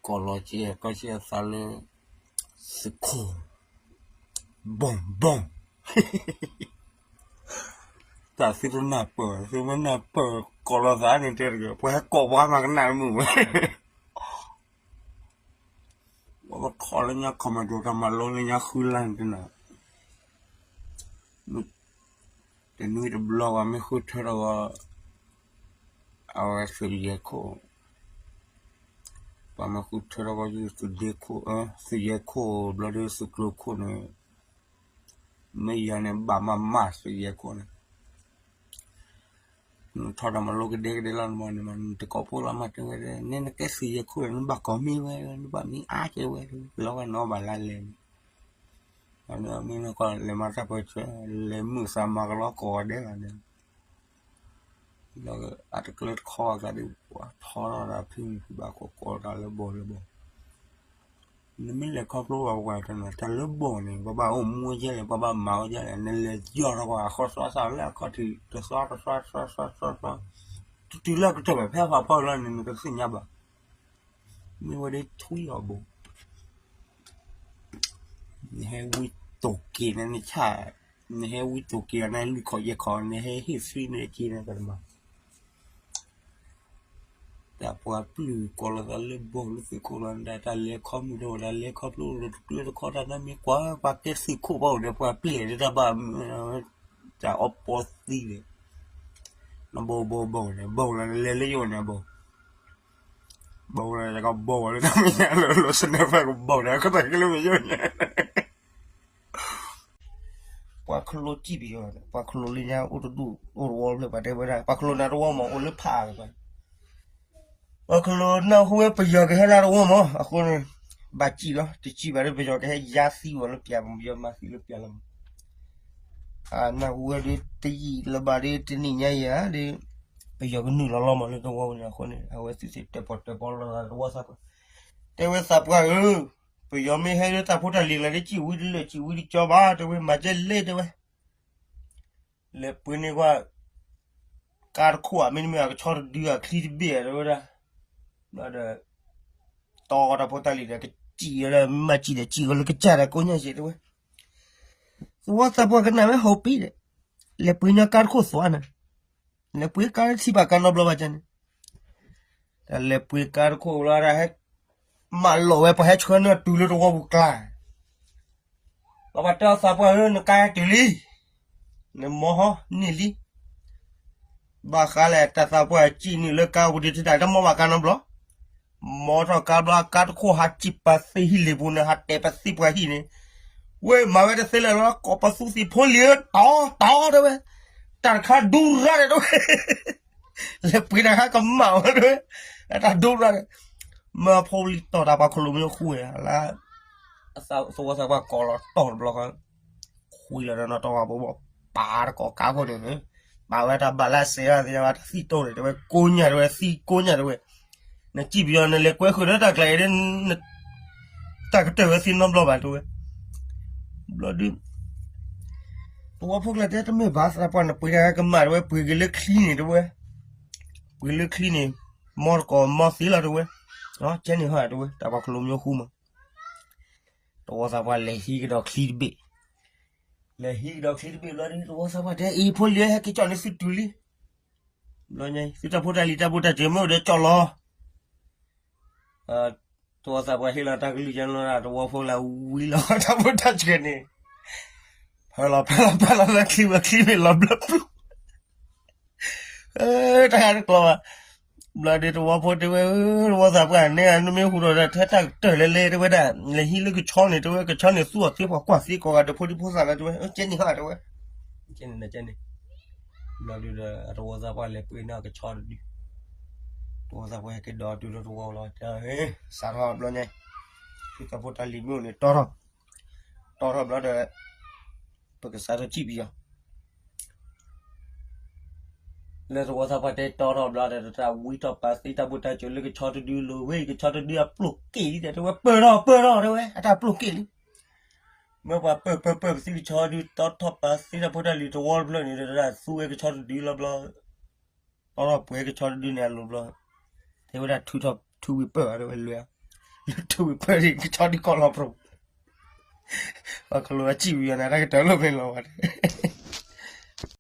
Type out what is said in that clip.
ပိာ်လီၤက့ၤကီၢ်ဆံအသးလၢ သုးခိၣ် ဘီၣ်ဘီၣ် တၢ်သုတနၢ်ပၢၢ် သုမ့ၢ်နၢ်ပၢၢ် ကိးလီၤသးန့ၣ်တဲတဂ့ၤ ပှၤဟဲကိးပှၤမၤကနၣ်တမုာ်ဝဲ ပှၤခီၣ်လၢညါ comment တၢ်မၤလိလၢညါဃုလါန့ၣ်တနၢ် တနွံတဘျီပှၤမ့ၢ်ဃုထၢထီၣ်ဂီၤ အဝဲသုးယဲၢ်ခိၣ် ပှၤမ့ၢ်ဃုထၢထီၣ်ဂီၤ သုးဒ့ခိၣ် သုးယဲၢ်ခိၣ် ဘျီဒီးသုးကျိၤခိၣ်န့ၣ် မ့ၢ်ယၤန့ၣ် ဘၣ်မၤမၢ်သုးယဲၢ်ခိၣ်န့ၣ် နထီၣ်တၢ်မၤလိကဒဲကဒဲလီၤ နမ့ၢ်န့ၣ် နတကိးဖိလီၤမးတဲဝဲ နနကဲသုးယဲၢ်ခိၣ် နဘၣ်ကိးမ့ၢ်ဝဲ နဘၣ်မ့ၢ်အါကဲဝဲ လီၤဝဲနီဘၣ်လါလဲၣ်န့ၣ် မ့ၢ်နကလဲၤမၤတၢ်ပၢဆှၢ လဲၤမုာ်သးမၤကလီကိးဂၤဒဲးလီၤန့ၣ် ဒီးအတကျဲတခီအကျါဒီး ပှၤထီထီၣ်ဒီးဖံမုၢ်ဖံဘၣ်ကိးကိးတၢ်လၢဘီၣ်လၢဘီၣ် နမ့ၢ်လဲၤခီဖျိဘၣ်ပှၤတနီၤ တၢ်လၢဘီၣ်န့ၣ် ပှၤဘၣ်အိၣ်မူဝဲဒ်လဲၣ် ပှၤဘၣ်မၤဝဲဒ်လဲၣ် နလဲၤယီၢ်ထီၣ်ကွၢ်အဃီသွါသးလၢအခီၣ်ထံး တသွါတသွါတသွါတသွါတသွါ တုၤတုၤလၢကတၢၢ်ဘၣ်ဖဲအဖးဖီလီၤန့ၣ် နကသ့ၣ်ညါဘၣ် မ့ၢ်ဝဲဒၣ်ထွံၣ်အီၤဘိ နဟဲဝံတိာ်က့ၤန့ၣ်နဆၣ် နဟဲဝံတိာ်က့ၤအီၤန့ၣ် လွံၢ်ခီယဲၢ်ခီ နဟဲဟ့ၣ်သွံၣ်န့ၣ်က့ၤန့ၣ်တမၤ တၢ်ပှၤပျုၢ်ကိးလီၤသးလၢဘီၣ်လၢသုးခိၣ်လီၤ တၢ်လဲၤခီမုၢ်တအိၣ် တၢ်လဲၤခီဖျိတကျိတခီ တၢ်နမ့ၢ်ကွၢ် ပှၤကဲသုးခိၣ်ဘၣ်အိၣ်ဒီး ပှၤပျဲၢ်ဒီးတၢ်ဘၣ်မုာ် တၢ်အီပီသံဒီး နဘီဘီဘီန့ၣ် ဘီလၢနလဲၤလၢယအိၣ်န့ၣ်ဘီ ဘီလၢကဘီလၢတၢ်မဲာ်ညါလၢ လၢစနဲဖဲကဘီဒီး ကတၢၢ်က့ၤလၢမ့ၢ်ယိၣ်န့ၣ် ပှၤခလိစံၣ်ပယီၤ ပှၤခလိလၢညါအိၣ်တဒူၣ်အိၣ်တဝီဖျၢၣ် ပှၤတဲဝဲဒၣ် ပှၤခလိနၤတဝီမး အိၣ်လၢဖး ပှၤခလိနၢ်ဟူဝဲပယီၤကဟဲလၢတဝီမး အဃိန့ၣ် ဘၣ်စံၣ်လီၤ တစံၣ်ဘၣ်ဒီးပယီၤကဟဲယါသံဝဲလၢပျၢ် ပယီၤမၤသံလၢပျၢ်လီၤမး နၢ်ဟူဝဲဒီးတယံာ်လၢၤဘၣ်ဒီး တနံၣ်ညါအံၤဧါဒီး ပယီၤကနုာ်လီၤလီၤမးလၢတဝီန့ၣ် အဃိန့ၣ် အဝဲသ့ၣ်တၢၣ်ပီၣ်တၢၣ်ပီလီၤသးတဝီသးပှၢ် တဲဝဲသးပှၢ်ဧၢ ပယီၤမ့ၢ်ဟဲလၢတၢ်ဖိတၢ်လံၤလၢၤဒီး စံၣ်ဝံတလၢာ်စံၣ်ဝံတကၠီဘၣ် တဲဝဲ မၤကဲလဲၣ်တဲဝဲ လဲၤပှ့ၤန့ၢ်ကွၢ် ကါတခိၣ်ဧါ မ့တမ့ၢ်အကဆီတဒုဧါ ချံတဘ့ၣ်ဧါ တဲဝဲဒၣ် ဒီး တီတၢ်ဖိတၢ်လံၤဒီး ကစံၣ်ဝဲဒၣ် မ့ၢ်မၤစံၣ်ဒီး စံၣ်ဝဲလၢကစၢ်ဒီးကိးညါစ့ၢ်တဲဝဲ သဝီသးပှၢ်ကနၣ်ဝဲဟီၣ်ပံၤဒီး လဲၤပှ့ၤညီကါတခိၣ်သွါနၤ လဲၤပှ့ၤကါတထံၣ်ဘၣ်ကါနီတဘျီဘၣ်န့ၣ် တၢ်လဲၤပှ့ၤကါတခိၣ်လီၤဒၣ်ဟဲ မၢလီၤဝဲပှၤဟဲဆှၢနၢ်တုၤလၢတဝီပူၤကျါ လီၤဘၣ်တဲအီၤသးပှၢ်ဧၢ နကါဟဲတုၤလံ နမီဟီန့ၢ်လံ ဘၣ်ဃးလဲၣ် တၢ်သးပှၢ်စံၣ်နုာ်လၢကါပူၤဒံးတဒၣ်တမီဘၣ်ကါနီတဘျီ မီထီၣ်ကါဘျီ ကါတခိၣ်ဟးစံၣ်ပာ်သ့ဟံၣ်လ့ၣ်ပူၤန့ၣ် ဟးတဲာ်ပာ်သ့ပှၤဟံၣ်န့ၣ် ဝဲမၤဝဲတသ့လၢၤလီၤ ကိးပသူသ့ၣ်ဖိလံၤဧၢ တီတီတဲဝဲ တၢ်တခါဒူရၣ်ဒီးတဲဝဲ လဲၤပှ့ၤတၢ်ဟဲကမၣ်ဝဲတဲဝဲ တၢ်ဒူရၣ်ဒီး မၢဖိလံၤတီၢ်တၢ်ပှၤခလိာ်မ့ၢ်ဃူဝဲလၢ သဝီသးပှၢ်ကိးလီၤတီၢ်တဘျီဃီ ဃုလီၤဒီးနီၢ်တီၢ်ဝါဘိဘိ ပာ်တကိးကါခိၣ်န့ၣ် ပာ်ဝဲတၢ်ဘၣ်လၢစဲးသ့ၣ်ညါဝဲတၢ်သံၣ်တိၢ်န့ၣ် တဲဝဲကိးညါတဲဝဲ သံကိးညါတဲဝဲ နစံၣ်ပယီၤနလဲၤကွဲဃုာ်ဒီးတၢ်ကျါအံၤဒီး တၢ်ကတၢၢ်ဝဲသံနီတဘျီဘၣ်တဲဝဲ ဘျီဒုး သဝီဖိကျါတဲတမ့ၢ်ဘၣ် သးပှၢ်နပှ့ၤတၢ်ဟဲကမၣ်တဲဝဲ ပှ့ၤက့ၤလၢချံန့ၣ်တဲဝဲ ပှ့ၤလၢချံန့ၣ် မီတကိးမီသ့လီၤတဲဝဲ ကဲန့ၣ်ဟီတဲဝဲ တၢ်ပှၤခလိာ်မ့ၢ်ဃူမး သဝီသးပှၢ်လဲၤဟံးကဒီးချံတဘ့ၣ် လဲၤဟံးကဒီးချံတဘ့ၣ်ဘျီဒုး သဝီသးပှၢ်တဲအံၤ ဖိလံၤဟဲက့ၤကၠီၣ်န့ၢ်သုတုၤလံ ဘျီညါ သုတၢ်ဖိတၢ်လံၤတၢ်ဘူၣ်တၢ်စၢၤမ့ၢ်အိၣ်ဒီးကၠီၣ်လီၤ သဝီသးပှၢ်ဟ့ၣ်လီၤတၢ်ကလုၢ်ကၢလီၤ သဝီဖိလၢဝံလီၤတၢ်ဘူၣ်တၢ်စၢၤန့ၣ် ဖဲလီၤဖဲလီၤဖဲလီၤလၢချံဝဲချံမ့ၢ်လီၤဘျၢပျူၤ တၢ်ဟဲတကျီဘၣ် ဘျီဒုးသဝီဖိတဲဝဲ သဝီသးပှၢ်န့ၣ် နမ့ၢ်ဟူးဒီးထဲတၢ်ကတၢၢ်လဲၤလဲၤတဲဝဲဒၣ် လဲၤဟံးလၢကဆီန့ၣ် တဲဝဲကဆီန့ၣ် သူၣ်အီၤသ့ပှၤကွၢ်သ့ကိးဂၤဒီးဖိဒံဖိသၣ်လၢတဲဝဲ ကဲန့ၣ်ဟီတဲဝဲ ကဲန့ၣ် ဘျီဒုးဒီး သဝီသးပှၢ်လဲၤပှ့ၤန့ၢ်ကဆီတဒု သဝီသးပှၢ်ဟဲက့ၤဒီးတုၤလၢသဝီလီၤ စးထီၣ်ဘျီန့ၣ် သုတၢ်ဖိတၢ်လံၤမ့ၢ်အိၣ်န့ၣ် တီထီၣ် တီထီၣ်ဘျီဒီး ပကစးထီၣ်စံၣ်ပယီၤ လၢသဝီသးပှၢ်တဲတီထီၣ်ဘျီဒီး တၢ်ဝံထီၣ်ပာ်သ့တၢ်ဘူၣ်တၢ်စၢၤလၢကဆီတဒုလိၤဝဲ ကဆီတဒုအပျိၢ်က့ၣ်လံ တဲဝဲပၢၢ်ထီၣ်ပၢၢ်ထီၣ်တဲဝဲ အတၢ်ပျိၢ်က့ၣ်လံ မ့ၢ်ပှၤပၢၢ်ပၢၢ်ပၢၢ်ပသံကဆီဒု တီထီၣ်ပာ်သ့တၢ်ဖိတၢ်လံၤတဝီတဖျၢၣ်န့ၣ် တၢ်သူဝဲကဆီတဒုလီၤဘျီ တီထီၣ်ပှဲၤကဆီတဒုန့ၣ်အလိၤဘျီ တဲဝဲဒၣ်ထုးထီၣ်ထုးဝံၤပၢၢ်အီၤတဲဝဲလွဲၢ် လၢထူဝံၤဖၢဒံးကဆီဒံးကီၢ်လီၤပရိၤ, ပှၤကလိၤအစံၣ်ဝံၤအီၤန့ၣ် တၢ်ကတၢၢ်လိာ်မ့ၢ်လီၤဝဲန့ၣ်,